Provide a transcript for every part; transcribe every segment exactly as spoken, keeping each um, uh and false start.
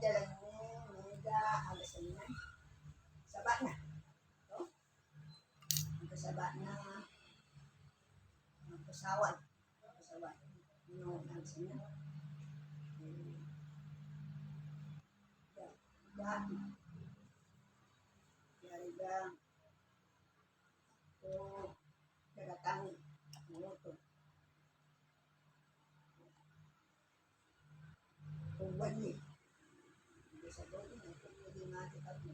Jalanna mega alasanna saba'na. To? Mega saba'na pesawat. Pesawat. No, alasanna. Ya, ya. Yarega ko daratangngi moto. Ko wenni. Biasa to, ko wenni mate tau.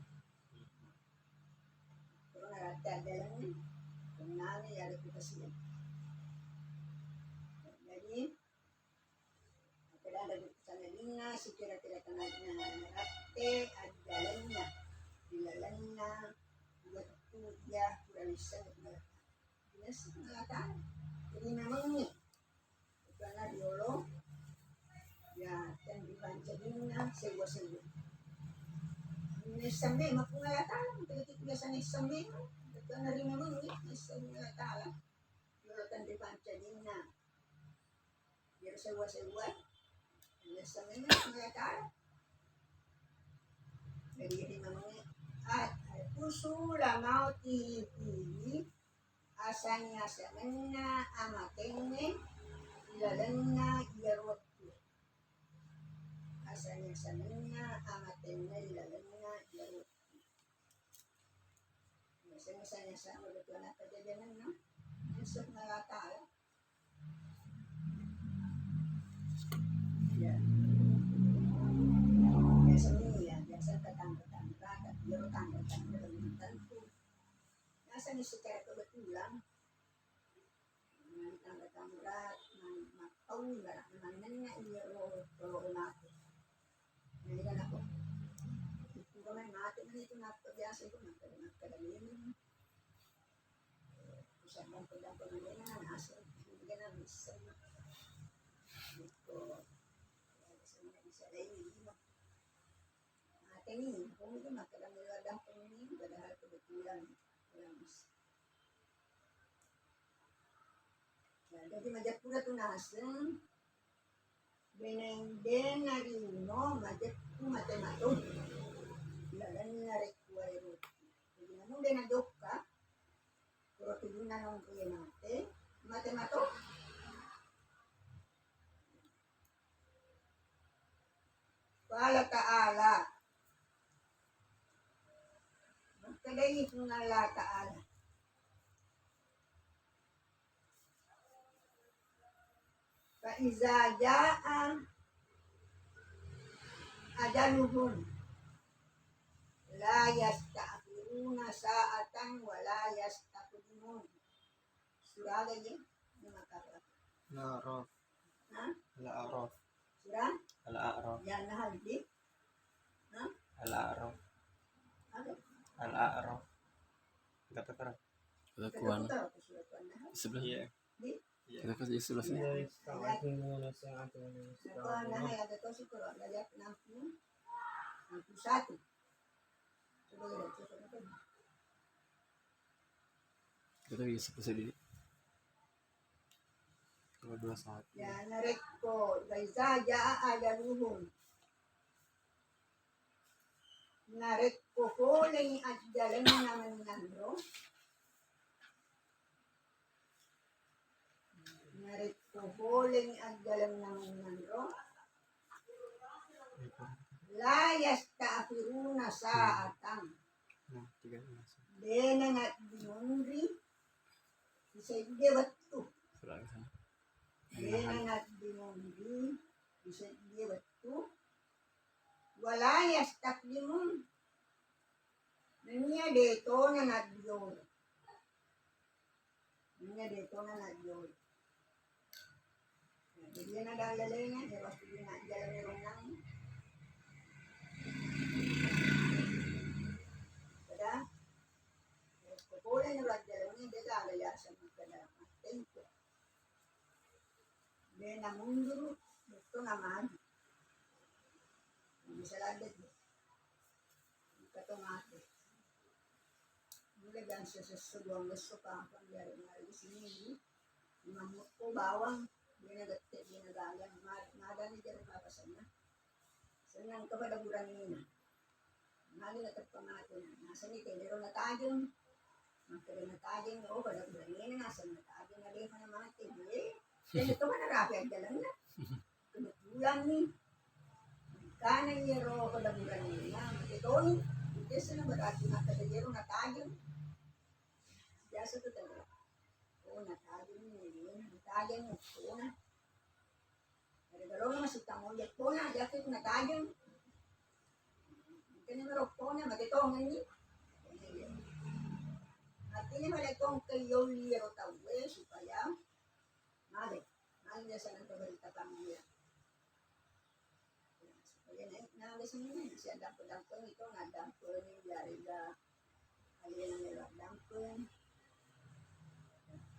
Ko naratta jalanna, ko nani yaro ko kasiang. Jadi, Makkeda Nabi, sangadinna sikira-kira tanainna naratte ajjalenna ri lalenna wettu iya pura naisseng Puang Allah Ta'ala. Naisseng Puang Allah Ta'ala. Jadi, memang ni, karena riolo, ya, tenri pancajinna sewwa-sewwa. Naisseng memang Puang Allah Ta'ala, begitu biasa naisseng memang. Karena ri memang ni, naisseng Puang Allah Ta'ala. Riolo tenri pancajinna. Iyaro sewwa-sewwa, naisseng memang Puang Allah Ta'ala. Jadi, jadi memang, ah, kusula mauti fihi, asani-asangenna amatengnge ilalenna iyaro wettu. Asani-asangenna amatengnge ilalenna iyaro wettu. Biasa-biasa sama betul anak kejadian, no? Naisseng Puang Allah Ta'ala. Ya. Biasa ni, ya, biasa tetangga-tetangga, tapi ya tetangga-tetangga belum tentu. Biasa ni secara kebetulan, nah, tetangga-tetangga, nah, mak-, tahu nggak, nah, nanya iya, oh, kalau rumah aku. Nah, ini kan aku, itu kan mati, nah, itu nak biasa itu, nak, nak, nak, Usaha dampeng-dampeng alena naseng, mega naisseng. Iko, ya, bisa, bisa lain lima. Mateni, kami tu makkeda melo dampeng ni, padahal kebetulan kurang bisa. Ya, jadi majappura tu naseng, Beneng de nariuno majeppu mate mato. Ilalenna rekkuwae roti. Jadi namu de najokka, kuro tujunna nonro e mate, mate mato. Qala ta'ala. Makkedai Puang Allah Ta'ala. Fa iza jaa ajaluhum la yasta'khiruna sa'atan wa la yastaqdimun. Surah aga je? Ini maka apa? Al-A'raf. Hah? Al-A'raf. Surah? Al-A'raf. Ya, Nahl di? Hah? Al-A'raf. Apa? Al-A'raf. Kata-kata. Kata Quran. Sebelah. Iya. Kita kasih sebelah sini. Iya. Apa, nah, ya, ada tahu sih kalau ada lihat enam puluh, enam puluh satu. Coba lihat, coba lihat. Kita bisa, bisa di dua dua satu. Ya, narekko, fa iza jaa ajaluhum. Narekko poleni ajjalenna mennanro, narekko poleni ajjalenna mennanro, la yasta'khiruna sa'atan. Nah, tiga belas. Dena naddimunri isedde wettu. Surah ke sana. Dena naddimunri isedde wettu. Wala yastaqdimun. Nennia de tona naddiolo. Nennia de tona naddiolo. Nah, jadi na dallelenga, ya, pasti na jalan ronnang. Pada, ya, ko pole na jalan, de gaga ya sama kada tempo. De na mundur, de tona maju. Bisa ladde. Engka to mate. Mulle jang siesso duang esso kapang, jari mari di sini. Mamukko bawang, dena gette, dena gaga, ma-, magani jari papasenna. Nang kepada burani. Magi nateppa mate, nasenni tedero natajeng. Makkeda natajeng, oh, pada burane nasenni natajeng, na defa na mate. Eh, tedero mana rapi ajjalenna. Kebetulan ni. Kana iyaro pada burane na mate toni. Biasa na berarti makkeda iyaro natajeng. Biasa tu tedero. Oh, natajeng ni, natajeng, oh, na. Gara-gara masih tanggung jawab pona, jadi natajeng. Makanya merokkona mate tongenni. Artinya mate tong ke yoli ro tauwe supaya male, male biasa nang berita kami ya. Supaya naik nang di sini nih, bisa dampeng-dampeng itu, nggak dampeng, ya, alena melo dampeng.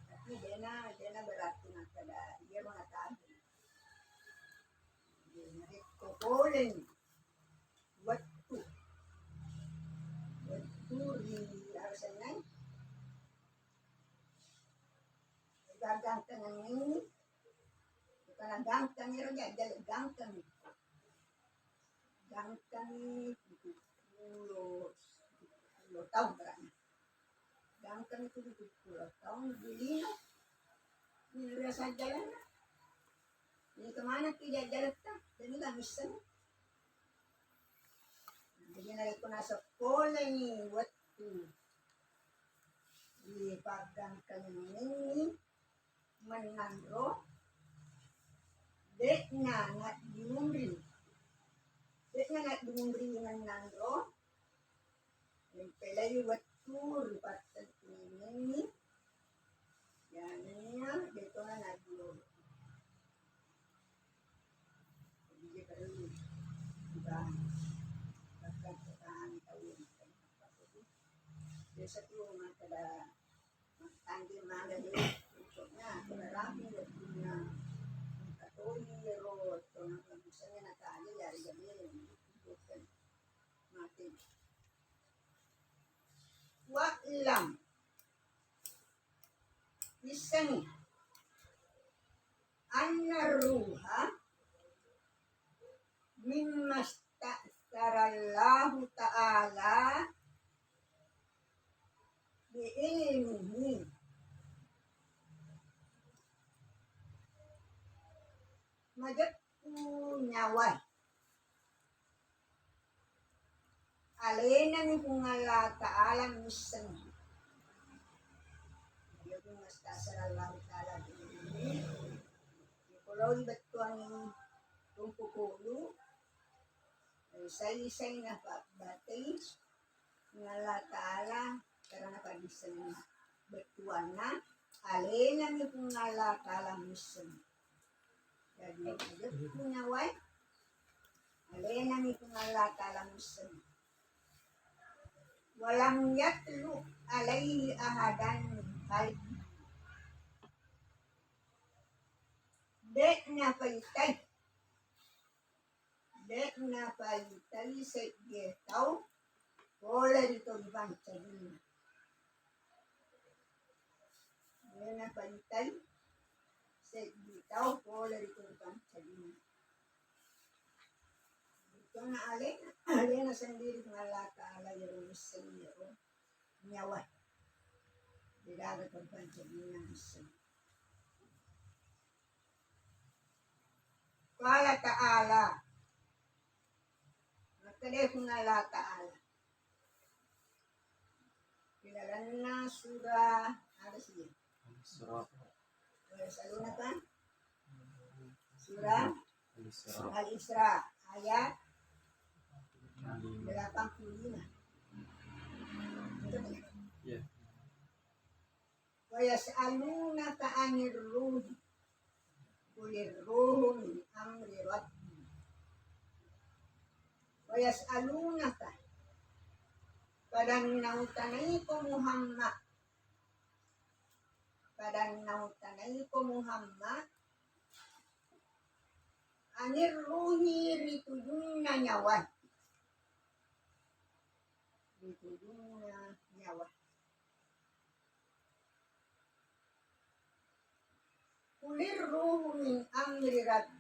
Tapi dena, dena berarti makkeda iya mengetahui. Narekko poleni wettu, wettu ri asenna, gangkang ini, bukan gangkang ero jajal gangkang. Gangkang pitu pulo, pitu pulo taung berarti. Gangkang itu pitu pulo taung di lino. Ini biasa jalan. Ini kemana ki jajaletta? Dan ini nggak bisa. Jadi narekko nasekkolai wettu di paggangkang ini, mennanro, de'na naddiunri, de'na naddiunri mennanro, mempelai wettu ri pattettingenni, yanina detona naddiunri. Jadi, perlu kita bahkan petani tahu yang biasa tuh masalah Makkanja maga de, pokoknya berarti wettunna engka toni ro tona misalnya nakanja jari jabere mate. Wa'lam, issengi, anna ruha mimma sta'tsarallahu ta'ala bi ilmihi. Majeppu nyawae. Alenami Puang Allah Ta'ala misseng. Iya, Puang Allah Ta'ala ini. Kalau bettuangi tumpu kulu, sai-sai napa batei, Puang Allah Ta'ala karena paddisseng bettuanna, alenami Puang Allah Ta'ala misseng. Jadi, majeppu nyawae, alenami Puang Allah Ta'ala misseng. Walam yatlu alaihi ahadan min khalqi. De' napaitai, de' napaitai seddie tau pole ri to ripancajinna. De' napaitai seddi tau pole ri to ripancajinna. Karena alena, alena sendiri Puang Allah Ta'ala iyaro misseng iyaro nyawa. De' gaga to ripancajinna misseng. Qala ta'ala, makkeda Puang Allah Ta'ala, ri lalenna surah, aga sih? Surah. Wa yas'alunaka. Surah Al-Isra. Al-Isra, ayat delapan puluh lima. Iya. Wa yas'alunaka 'anir ruhi, qulir ruhu min amri rabbi. Wa yas'alunaka, padanna utanaiko Muhammad, padanna utanaiko Muhammad, 'anir ruhi, ri tujunna nyawa, ri tujunna nyawa. Qulir ruhu min amri rabbi.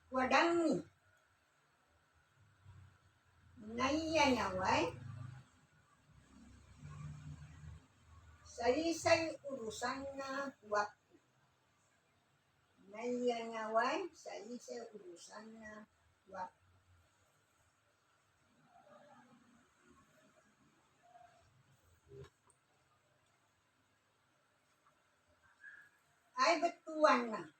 wadangngi. Naiya nyawae saisai urusanna waktu. Naiya nyawae saisai urusanna waktu. Ai bettuanna,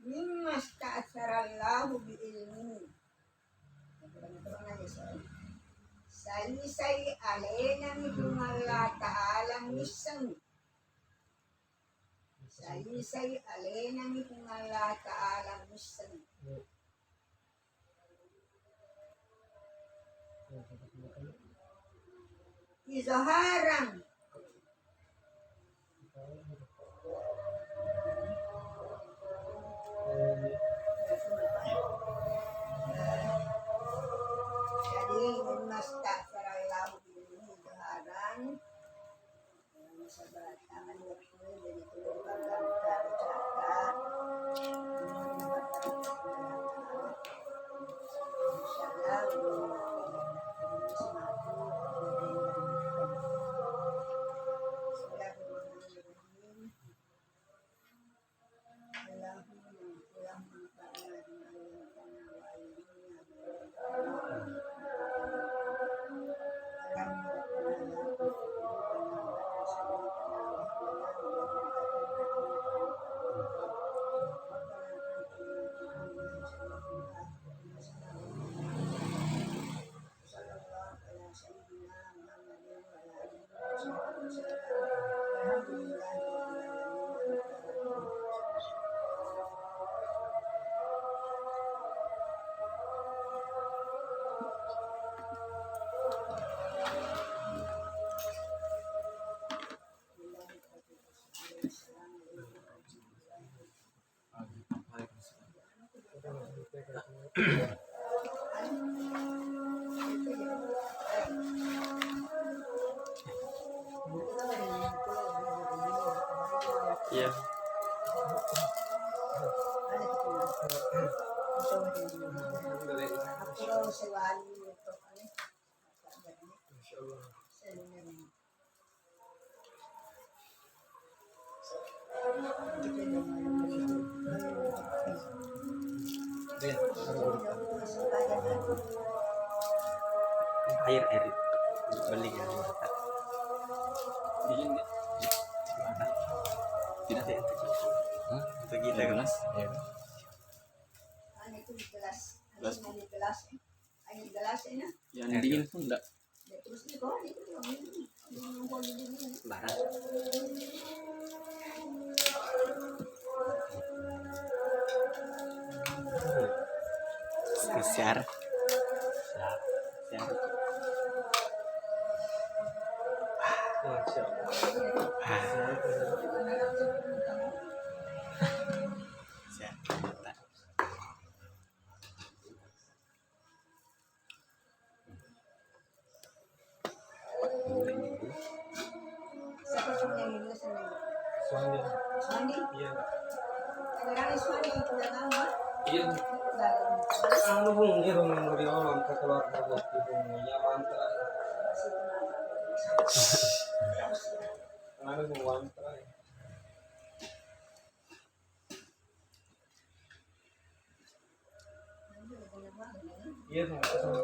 mimma sta'tsarallahu bi ilmihi. Saisai alenami Puang Allah Ta'ala missengngi. Saisai alenami Puang Allah Ta'ala missengngi. Izharan. Jadi, mimma sta'tsarallahu bi ilmihi izharan. Iya. Insyaallah. Air, air. Beli ya. Dingin nggak? Tidak, tidak. Hah? Untuk kita, Mas. Iya. Gelas. Gelas. Yang dingin pun enggak. Sembarang. Siap. Siap. Masya Allah. Siap. Suwandi. Suwandi? Iya. Iya. Anu, Bung, iya, Bung, yang dari orang ke keluarga bos, Bung, ya, mantra. Anu, Bung, mantra. Iya, sama-sama.